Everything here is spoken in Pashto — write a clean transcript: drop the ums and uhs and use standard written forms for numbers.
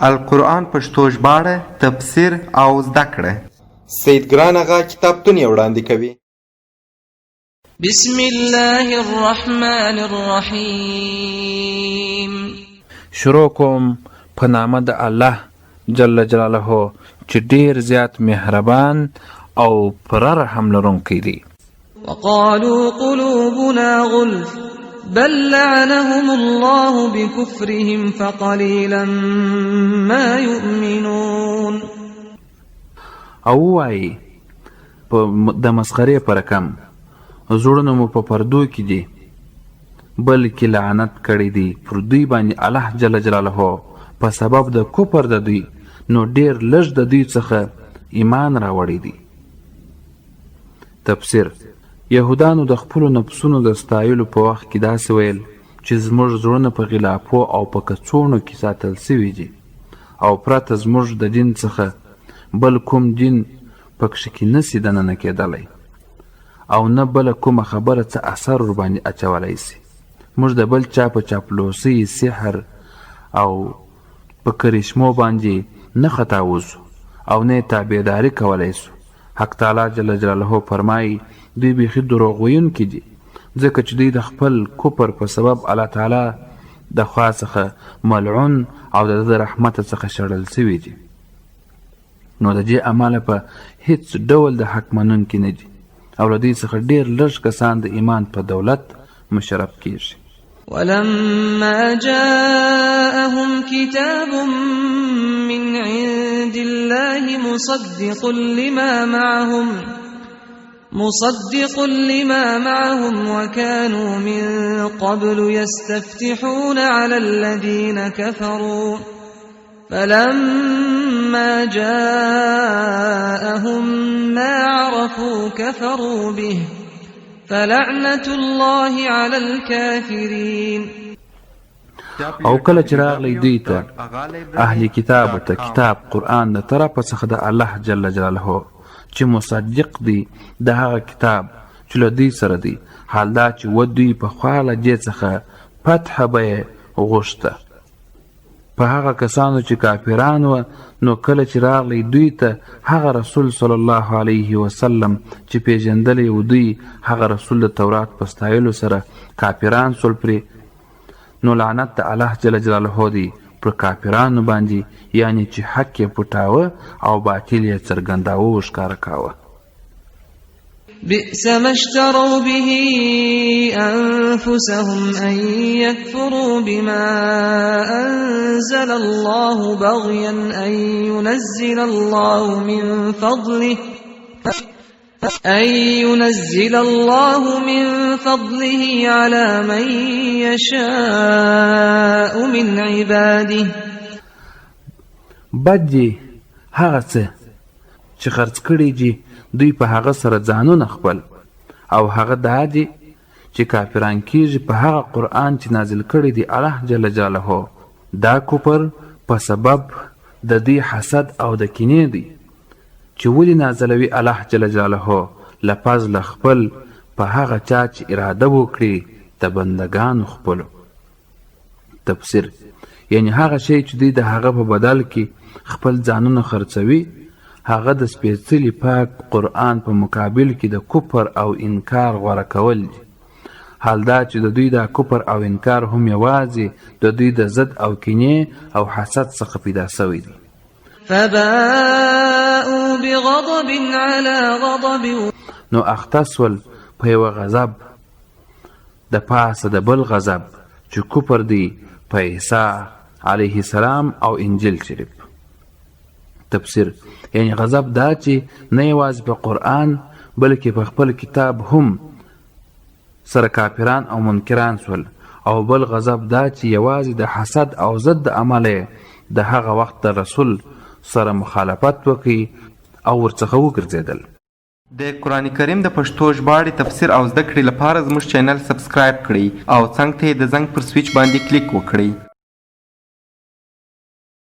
القرآن پښتو ژباړه، تفسیر او زده کړه. سید ګران اغا کتابتون یې وړاندې کوي. بسم الله الرحمن الرحیم. شروع کوم په نامه د الله جل جلاله چې ډیر زیات مهربان او پوره رحم لرونکی دی. وقالوا قلوبنا غلف بل لعنهم الله بكفرهم فقليلا ما يؤمنون. او ووایي په د مسخرې په رقم زړونه مو په پردو کې دي، بلکې لعنت کړی دی پر دوی باندې الله جل جلاله په سبب د کفر د دوی، نو ډیر لږ د دوی څخه ایمان راوړی دی. تفسیر، یهودانو د خپلو نفسونو د ستایلو په وخت کې داسې ویل چې زموږ زړونه په غلافو او په کڅوڼو کې ساتل شوي دي او پرته زموږ د دین څخه بل کوم دین پکښې کې نه سي دننه کېدلی او نه بله کومه خبره څه اثر ورباندې اچولی سي. موږ د بل چا په چاپلوسۍ، سحر او په کرشمو باندې نه خطاوزو او نه یې تابعداري کولی سو. حق تعالی جل جلاله فرمایي، دوی بیخي دروغ ویونکي دي، ځکه چې دوی د خپل کفر په سبب الله تعالی د خوا څخه ملعون او د ده د رحمته څخه شړل شوي دي، نو د دې امله په هیڅ ډول د حق منونکي نه دي او له دوی څخه ډېر لږ کسان د ایمان په دولت مشرف کیږي. ولما جاءهم كتاب من عند الله مصدق لما معهم وكانوا من قبل يستفتحون على الذين كفروا، فلما جاءهم ما عرفوا كفروا به، فلعنة الله على الكافرين. او کله چې راغلی دوی ته، اهل کتابو ته، کتاب، قرآن، د طرفه څخه د الله جل جلاله چې مصدق دی د هغه کتاب چې له دوی سره دی، حال دا چې و دوی پخوا له دې څخه فتح به یې غوښته په هغه کسانو چې کافران وه، نو کله چې راغلی دوی ته هغه رسول صلی الله علیه وسلم چې پیژندلی و دوی هغه رسول د تورات په ستایلو سره کافران سول پرې، نو لعنت د الله جل جلاله دی پر کافرانو باندې، یعنی چې حق یې پټاوه او باطل یې څرګنداوه او ښکاره کاوه. بئس ما اشتروا به أنفسهم أن يكفروا بما أنزل الله بغيا أن ينزل الله من فضله على من يشاء من عباده. بد دي هغه څه چې خرڅ کړي دي دوی په هغه سره ځانونه خپل، او هغه دا دي چې کافران کیږي په هغه قرآن چې نازل کړی دی الله جل جلاله، دا کفر په سبب د دوی حسد او د کینې دی چې ولې نازلوي الله جل جلاله له فضله خپل په هغه چا چې اراده وکړي د بندګانو خپلو. تفسیر، یعنی هغه شی چې دوی د هغه په بدل کې خپل ځانونه خرڅوي هغه د سپېڅلي پاک قرآن په مقابل کې د کفر او انکار غوره کول دي، حال دا چې د دوی دا کفر او انکار هم یوازې د دوی د ضد او کینې او حسد څخه پیدا شوی دی. فباءوا بغضب على غضب. نو اخته سول په یوه غضب د پاسه د بل غضب چې کفر دی په عیسی علیه السلام او انجیل شریف. تفسیر، یعنی غضب دا چې نه یوازې په قرآن بلکې په خپل کتاب هم سره کافران او منکران سول، او بل غضب دا چې یوازې د حسد او ضد د امله د هغه وخت د رسول سره مخالفت وکړي او ورڅخه وګرځېدل. د قرآن کریم د پښتو ژباړې، تفسیر او زده کړې لپاره زموږ چینل سبسکرایب کړئ او څنګ ته یې د زنګ پر سویچ باندې کلیک وکړئ.